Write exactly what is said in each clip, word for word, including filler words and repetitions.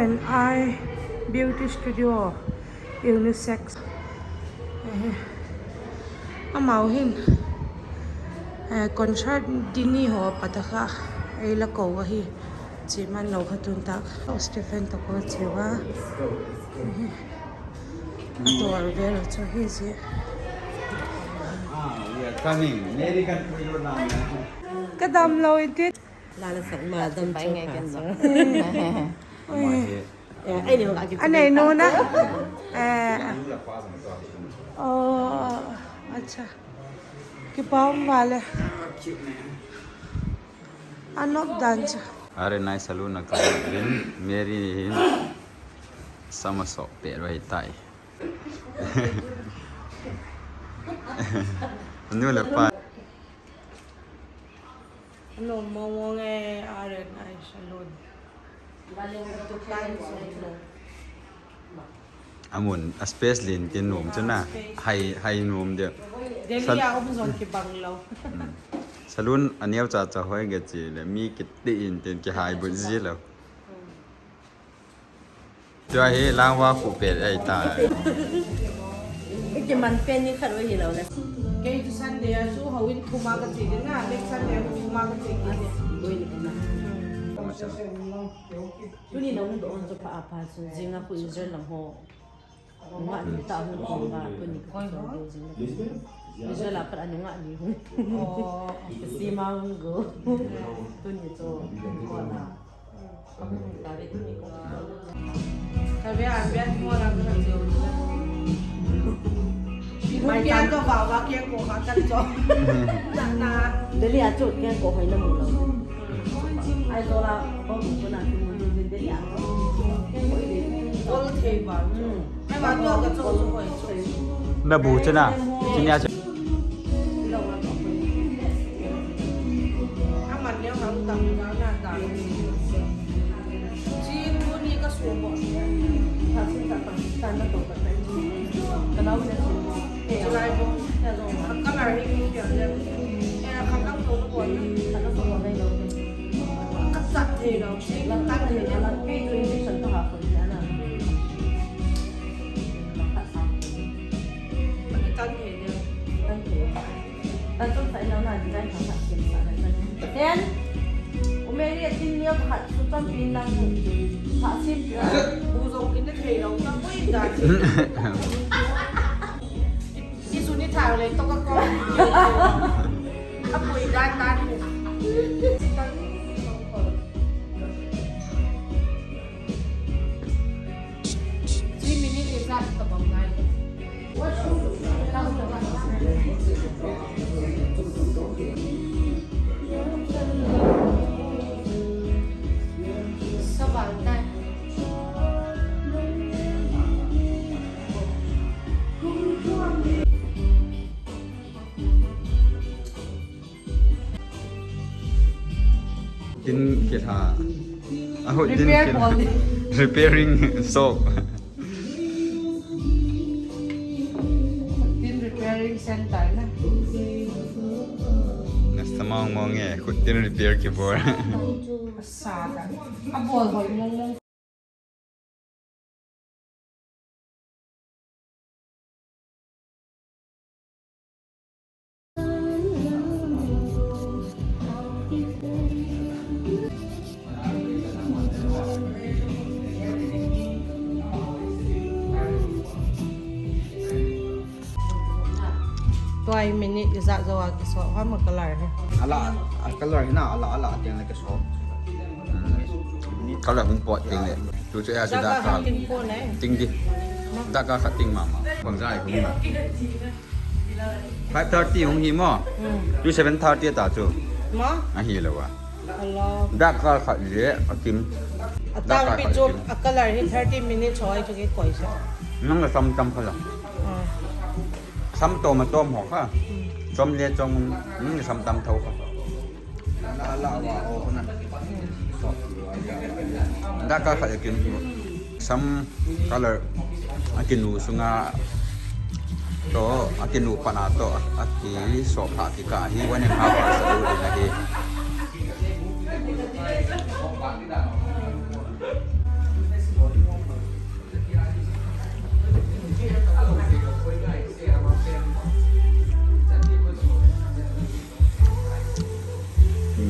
An Eye Beauty Studio, unisex. Amau hin concert ding ni haw pat a kha ei la ko ahi. Chi man lo kha tun tak Stephen tawh ka chiau a. A dawr vel chu hi zia. Ka dam lo intin. A nei nu na. Kipak um vale. A nop dan chu. Are nai salon a ka in Mary hin sam a sawp pet vai tai. Nu le pa. Nuam mawng mawng e, are nai salon. A mun a space lian tin nuam chu na. Hai, hai nuam dia. Delhi a um zong kibang lo. Salon a neu cha cha hoi ge chi le mi kiti in tin kihai bu zi lo. Tua hi langva khu pet ai ta. I kiman pen ni khat ua hilo le. Kei chu Sunday a chu houin thum a ka chia ding a, next Sunday a chu thum a ka chia ding. Tuni nung dong chu pha a pha chu zing a khu Israel lam ho. Nungah ni ta hung khawm a, tuni ka chawl deu zing le. Israel a pat a nungah ni hung. Ka si ma hung go. Tuni chu kona. Ka ve a bet mo la ka chawl. Mai tan to ba ba ke ko ka tan chawl. Na na. Delhi a chu ke ko hoi na mu lo. Ai zo la ko ko na tu mu de de ya. Ko de. Ko thei ba. Ai ba to ka chawl chu hoi chu. Na bu chu na. Chi nia chu. A man leu hang tam na na ta. Chi tu ni ka su ko. Ka sin ka pa. Ka na to ka. Ka na u na su. Ka lai bo. Ka la ri ni ka le. Ka la to ko. Ka la to ko. Ka chat thei lo, ka tan thei lo. Kei chu injection ka ha khoi le ana. Ka tan thei lo. Tan thei. Tan chun sai lo na design khat khat sim sa le tan. Then, u Mary a tin nia khat chu chon pin lang khat sim. Bu zong kin thei lo, ka pui da. Isu ni thau le to ka ko. A pui dan dan. Three minute is that ka bang ngai. Saval tai. Tin kithla. A hut tin kithla. Repairing shop. Tin repairing center na. Nasa mawng mawng e, khut tin repair kibol. Sa ka. A bol hoi mawng mawng. Tua i minute i zat zo a kisawt ham a color hi. A la, a color hi na, a la, a la tiang le kisawt. Color hung pawt tiang le. Tu chu a chu dark color. Ting di. Dark color khat ting mama. Bang zai hung na. Five thirty hung hi maw. Tu seven thirty ta chu. Ahi lo a. Dark color khat le a kim. A tangpi chu a color hi thirty minutes hoi chu kikoi sa. Nang la sam tam kha la. Sam tawm a tawm haw kha. Chawm le chawm, nang sam tam tho kha. Dark color khat a kim. Sam color a kinu sunga tawh, a kinu pana tawh a kisawp kha kikah hi one and half hours a lut ding ahi.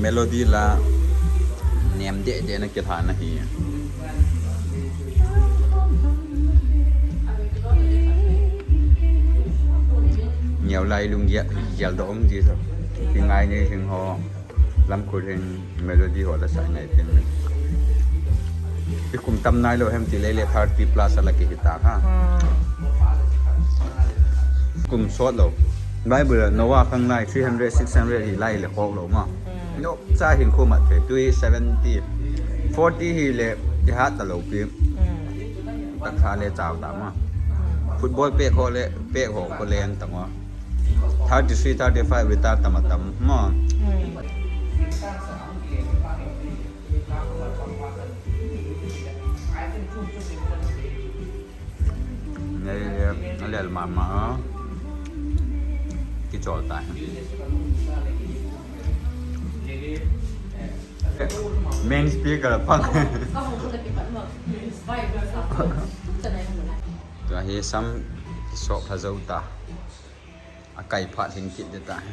Melody la nem deh deh na kilhan ahi. Neu lai lung gel dawm di sa. Kingai ni hing haw, lam khut hing, Melody haw la sai nai tin. I kum tam nai lo hem ti lei le thirty plus a la kihi ta kha. Kum sawt lo. Bible Noah khang lai three hundred, six hundred hi lai le khawk lo ma. Nop cha hin khu mat thei tui seventy, forty hi le i hat ta lo pi. Taksa le chau ta ma. Football pêk haw le pêk haw khu len ta ma. Thirty three, thirty five retire tam a tam ma. Nei le, a lel ma ma a. Kichawl ta hi. Main speaker a pang. Tua hi sam kisawp tha zo ta. A kai phat hing kit de ta hi.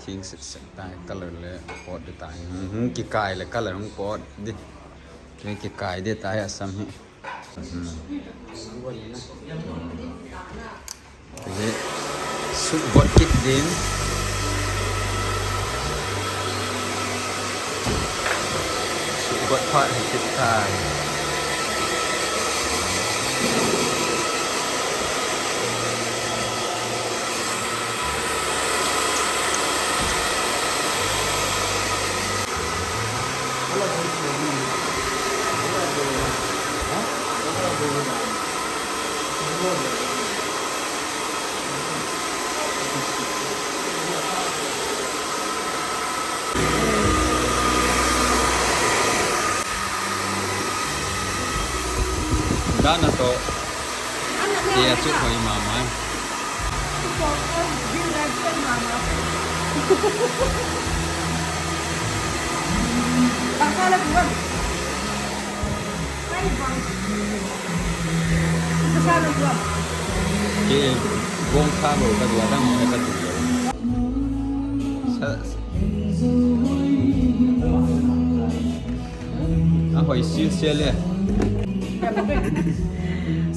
Thing set set ta hi, color le pawt de ta hi. Hung kikai le color hung pawt di. Hung kikai de ta hi a sam hi. Hi suk bawt kit ding. Suk bawt phat hi kit tai. Dan a tawh. Ti a chu hoi ma ma. Ke bawng tha lo ka dua dang he ka tu lo. Sa, a hoi sil sia le.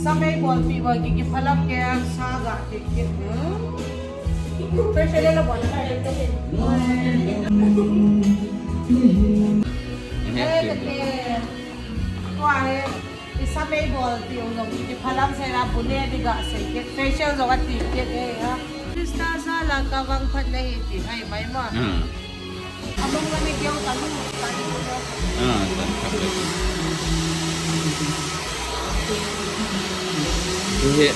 Samei bawl pi bawl ki ki phalam ke sa ga ti ki. Pressure le la bawl. He, he, he. Tua he, i samei bawl ti u zong i phalam se la bu ne di ga sei ke, facial zong a ti ke e ha. Krista sa la ka vang phat na hi ti hai mai ma. A mong la ni keu ta lu ta ni. Hi he.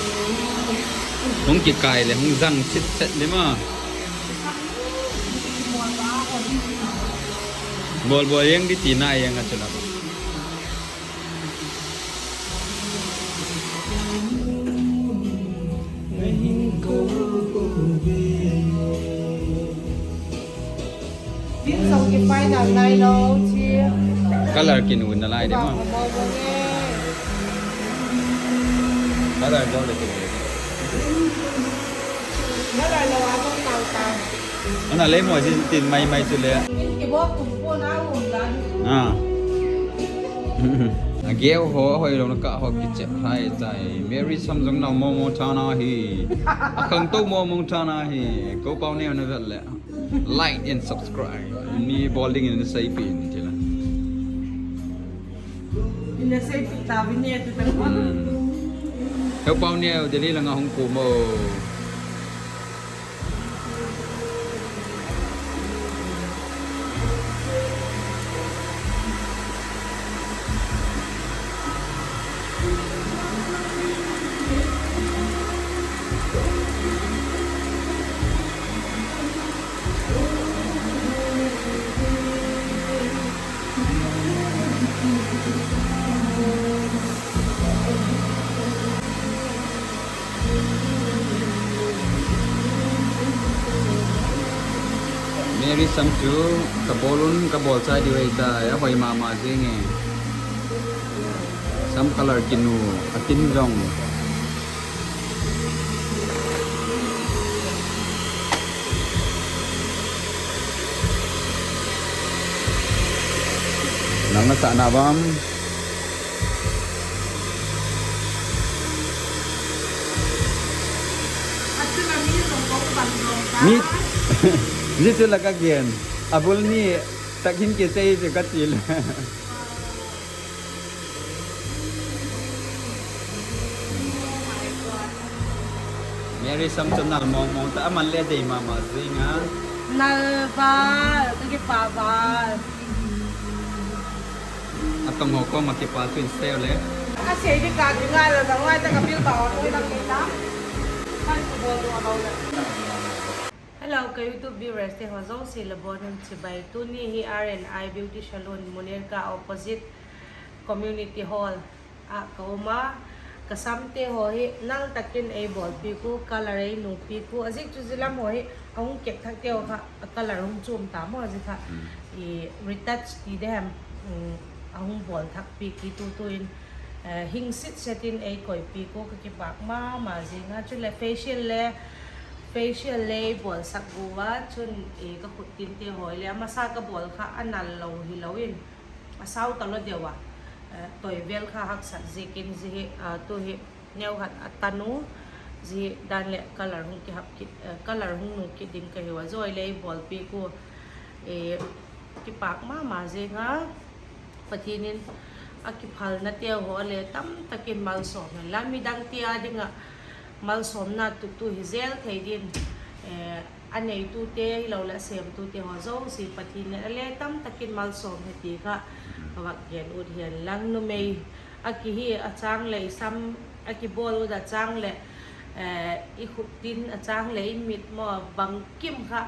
Hung kikai le hung zang sit set le ma. Bawl bawl eng di ti na eng a chu la. Color kinu na lai de ma. Color lo le kinu. Ana lei maw zin tin mai mai chu le. A geu haw, a hoi lo na ka haw kichep hai tai. Mary Sam zong nau maw maw tha na hi. A khangto maw maw tha na hi. Ko pau neu na vet le like and subscribe. Mi bawl dingin na seipi in ti la. Ina seipi ta vin e tu ta. Ko pau neu Delhi langa hung ku maw. Mary Sam chu ka bawl un ka bawl chai diu ei ta, a hoi ma ma zing e. Sam color kinu, a tin zong. Ang na sa na bam. Mi, zia chu la ka gen. A bul ni tak hin kisei chu ka ti le. Mary sam chu nal mawng mawng ta, a man le dei ma ma zing a. Nal val, ka kipak val. A tong haw kawm ah kipak thu in sei le. A sei di ka ding a la zang ngai ta ka bil ba haw thu i dang ni ta. Kan ku bawl ding a lo le. Hello, ka YouTube viewers te haw zosia le bawn un chibai. Tuni hi R and I Beauty Salon, Munirka opposite Community Hall ah ka um a, ka samte haw hi nal tak in ei bawlpiak u, color ei nupiak u, a ziak chu zia lam haw hi a hung kep thak teu kha a color hung chuam ta maw, zia kha i retouch ti de hem, a hung bawl thak piak i tu tu in, hing sit set in ei koipiak u, ka kipak ma ma zing a. Chuleh facial le, facial le ei bawlsak u a, chun ka khut tinte haw le a masa ka bawl kha a nal lo hilo in a sau talo deu a, toi vel kha haksat ziakin zia hi, tu hi neu khat a tan u, zia dan leh color hung kihap kit, color hung nu kit ding ka hiu a, zawi le ei bawlpiak u, kipak ma ma zing a. Pathian in a kiphalnateu haw le tamtak in malsawm hen la, midangte â ding ah malsawmna tuttu hi zel thei din, a neitute hilo leh a sêmtute haw zosia Pathian in a le tamtak in malsawm hen ti kha ka vak gen ut hian lang. Numei a kihi a châng leh i sam a kibawl ut a châng leh, i khut tin a châng leh i mit maw bangkim kha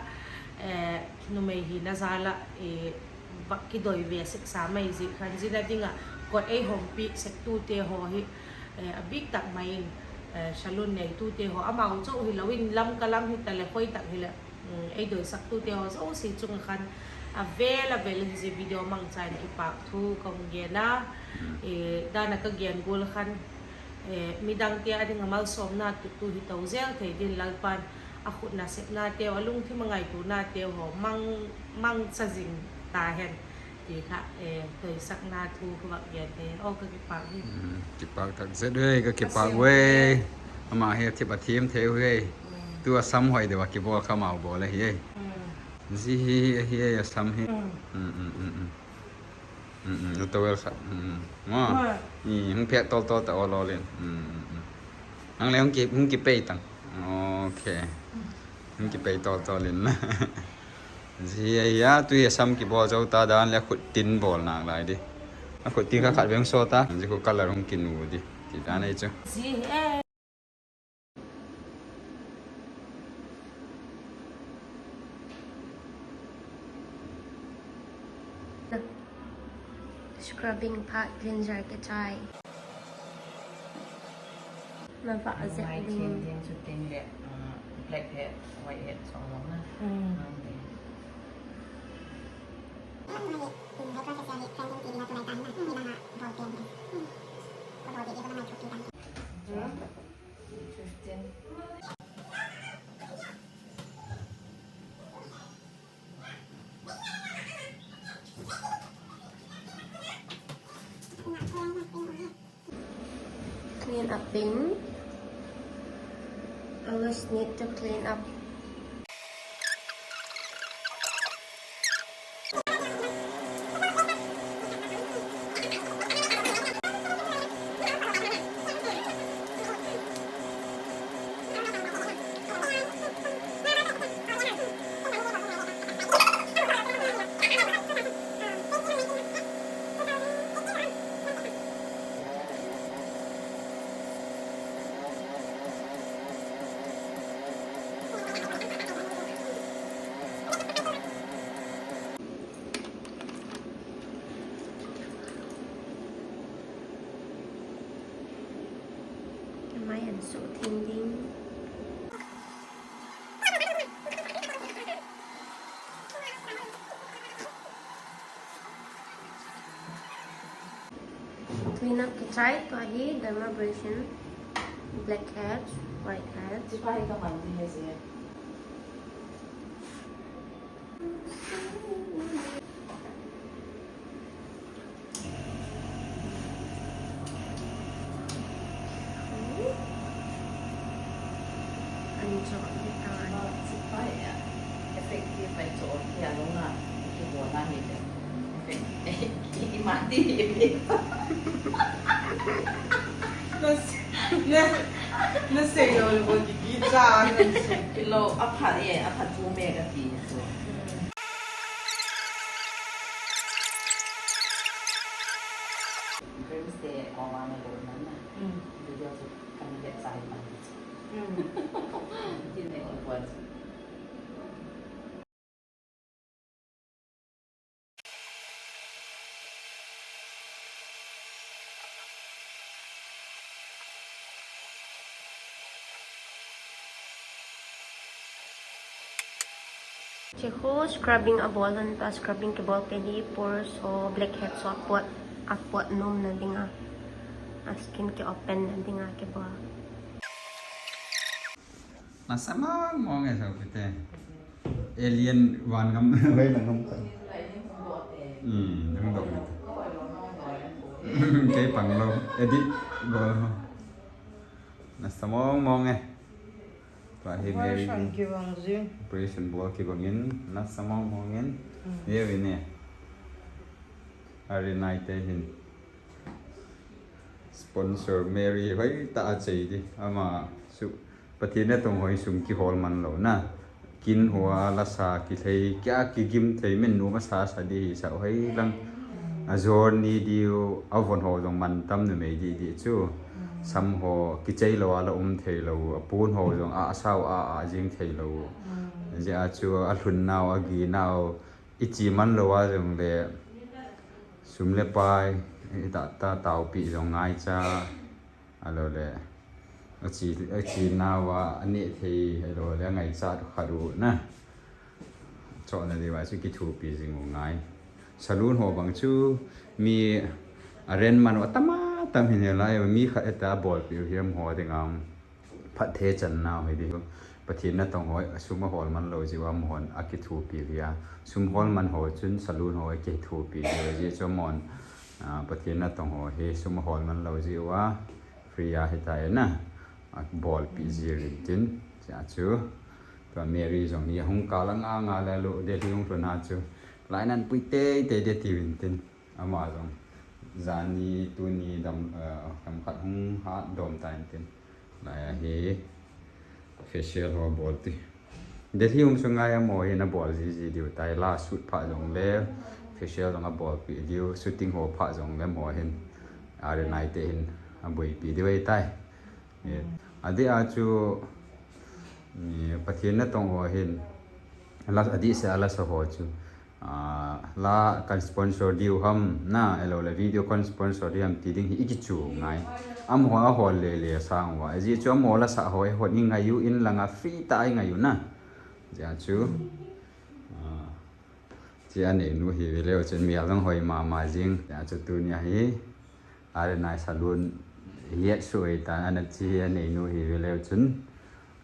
numei hina jal ah vak kidoi ve sek sa mai zik khan, zia ding ah kot ei hawmpiak sektute haw hi a bîk tak mai in, salon neitute haw amau chau hilo in, Lamka lam hitaleh khoi tak hileh, ei doisaktute haw zosia chung ah khan a vêl a vêl in zia video mangcha in kipak thu ka hung gen a. Dan ah ka gen gual khan, midangte â ding ah malsawmna tuttu hi to zel thei din Lalpa'n a khut nasepnateu, a lungthim a ngaituanateu haw mangcha zing ta hen ti kha, doisakna thu ka vak gen e. Aw, ka kipak hi. Kipak tak zet uei, ka kipak uei. Ama hi a thip a thiam thei uei. Tu a sam hoi deu a kibawl kha mau bawl ahi e. Zia hi, hi, hi a sam hi. Towel khat. Hung phêk tawl tawl ta aw lawl in. Nang le hung kipei tang. Ok. Hung kipei tawl tawl in. Zia hi a, tu hi a sam kibawl zo ta dan leh a khut tin bawl nâk lai di. A khut tin kha khat veng saw ta, zia khu color hung kinu di ti dan ahi chu. Scrubbing phat cleanser kichai. Mavâk zet ding. Blackhead, whitehead sawng lo na. Clean upping. Always need to clean up. Mai an suh thim ding. Clean up kichai, tua hi dermabrasion, blackhead, whitehead. Zia pa hi ka man di he zia. Mati. Na, na, na sei lo le bol ki ki cha. Lo, a phat e, a phat chu me ka ti chu. Dreams te ko ma na lo na na. Video chu kan le chai ma. Ti ne ko ko. Chi khu scrubbing a bawl hun ta, scrubbing kibawl te hi pores haw, blackheads haw a pawt, a pawt nuamna ding a, a skin ki open na ding a kibawl. Nasa mawng mawng e, sopite. Alien van gam vai la gam kha. Hmm, dang dok ni. Kei pang lo, edit lo. Nasa mawng mawng e. Tua hi Mary. Operation kibang zing. Operation bawl kibang in, nasa mawng mawng in. Hmm. Ye vi ne. Ari nai te hin. Sponsor Mary hoi ta a chei di. Ama chu Pathian natong haw hi sum kihawl man lo na. Kin hua la sa kithei, kia kigim thei, min nu ma sa sa di hi sa hoi lang. A journey diu, a von haw zong man tam numei di di chu. Sam haw kichei lo a la um thei lo, a puan haw zong a sau a, a zing thei lo. Zia chu a hlun nau, a gi nau, i chi man lo a zong le, sum le pai, i ta, ta taupi zong ngaicha, a lo le, a chi, a chi nau a, a neh thei, a lo le, a ngaichat khat u na. Chawna diu a chu kithupi zing u ngai. Saloon haw bang chu mi a rent man u a tam a tam hi ne lai, mi khat heta bawlpi u hiam haw ding am. Phat the chan nau hi di. Pathian natong haw, a sum a hawl man lo ziu a, amahon a kithupi hi a. Sum hawl man haw chun saloon haw a kithupi hi a, zia chu amahon, a, Pathian natong haw hi sum a hawl man lo ziu a, free a hi ta e na. A bawlpi zia rin tin, zia chu. Tua Mary zong hi a hung kal a nga nga le lu, Delhi hung hlun a chu. Lai nan pui tei tei de ti rin tin. Ama zong zani tuni dam, eh, dam khat hung hat dawm ta intin. Lai a hi facial haw bawl ti. Delhi um sung ngai a maw hin a bawl zizi diu tai la, shoot pha zong le facial zong a bawlpi diu, shooting haw pha zong le maw hin R N I te hin a buaipi diu ei tai. A di a chu, Pathian natong haw hin, a di se a la sa haw chu. A, la kan sponsor diu ham na, elo le video kan sponsor diu ham ti ding hi i kichu ngai. Amahaw a hawl le le a sang ua. Zia chu amahaw la sa haw i hon i ngai u in lang a free ta i ngai u na. Zia chu. A, chi a neinu hi ve leu chun mial dang hoi ma ma zing. Zia chu tuni a hi. A le nai saloon hiat suai ta na chi a neinu hi ve leu chun.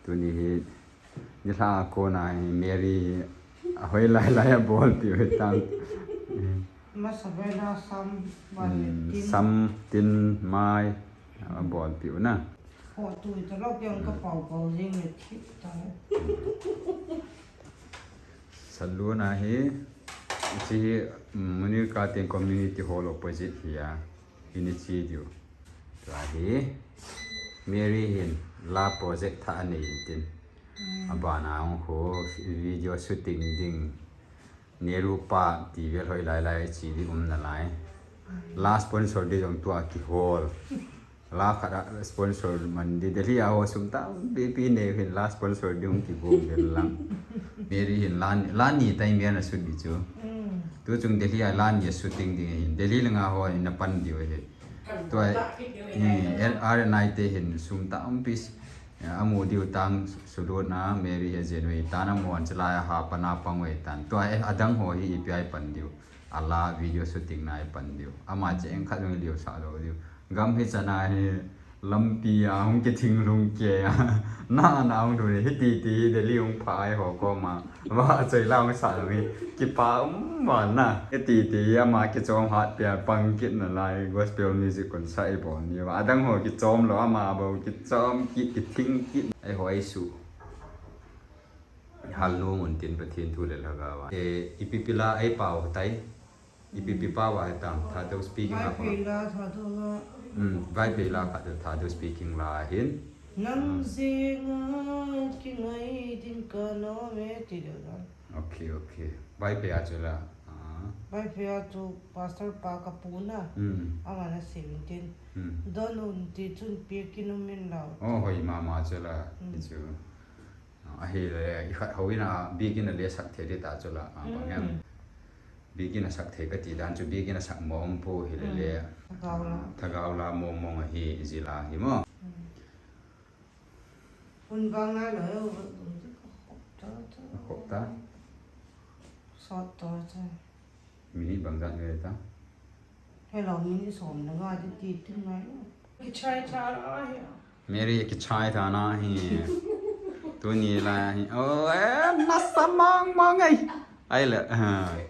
Tuni hi. Ni hla a kona hi Mary hi a hoi lai lai a bawlpi u hi tan. Masa vela sam, sam tin mai a bawlpi u na. Ho tui ta lo piang ka pau pau zing le thip ta. Saloon a hi, chi hi, Munirka tin community hall opposite hi a, hi ni chi diu. Tua hi, Mary hin la project thak a nei intin. A ban a hung khu video shooting ding, Nehru Park ti vel hoi lai lai chi ding um nalai. La sponsor ding zong tua kihawl. La khat a sponsor man di Delhi a haw sum tampipi nei hin la sponsor ding hung kiguang vel lang. Mary hin la ni tai mian a shoot di chu. Tu chung Delhi a la ni a shooting ding hin Delhi langa haw in a pan diu ahi. Tua R N I te hin sum tampi a mu diu tan, saloon a Mary he zen vei tan a muan chalai a ha pan a pang vei tan. Tua a dang haw hi ipi ai pan diu. A la video shooting nai pan diu. Ama cheng khat zong liu sa lo diu. Gam hi chana hi lampi a hung kithinglung ke a. Na na hung du hi titi hi Delhi hung pha ai haw kawm a. Va choi la hung sa lo hi. Kipa um ma na. Hi titi hi ama kichawm hat pia pang kit nalai gospel music concert i bawl ni va. A dang haw kichawm lo ama bo kichawm kit kithing kit. Ei haw ei su. Hal nuam un tin Pathian thu le lhagao a. Ipi pi la ei pau tai. Ipi pi pau a hi tam, Thadou speaking a. Vaiphei la, Thadou la. Vaiphei la khat, Thadou speaking la hin. Nang ziang a kingai ding ka nuam e ti deu dan. Okay, okay. Vaiphei a chu la. Vaiphei a chu pastor pa ka pu na. Ama'n a sim intin. Don un ti chun piak in um in lau. Aw, hoi ma ma chu la. Hi chu. Ahile, i khat ho in a, biakin a le sak thei di ta chu la, a bang em. Biakin a sak thei ka ti dan chu, biakin a sak mawng pua hile le, thagau la mawng mawng ahi, zia la hi maw. Hun vang lai lo, a khop ta. Sawt ta chu. Minute bangzat ngai ta. Hello, minute sawm le nga ti ti ngai. Kichai tha la hi. Mary kichai tha na hi. Tuni la hi. Oh, eh, nasa mang mang ai. Ai le.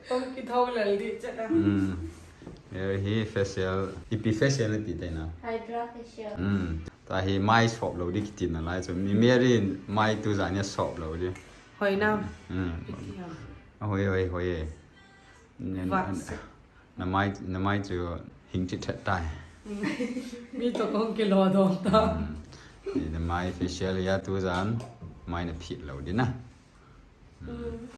Tong kitho lel di chet a. Mary hi facial, ipi facial na ti te na. Hydra facial. Ta hi mai sawp lo di kitina lai chu. Mi Mary in mai tu zan a sawp lo di. Hoi na. Hoi, hoi, hoi. Na mai, na mai chu hing chi thet tai. Mi tawh kong kilawdawk ta. Na mai facial hi a tu zan, mai na phit lo di na.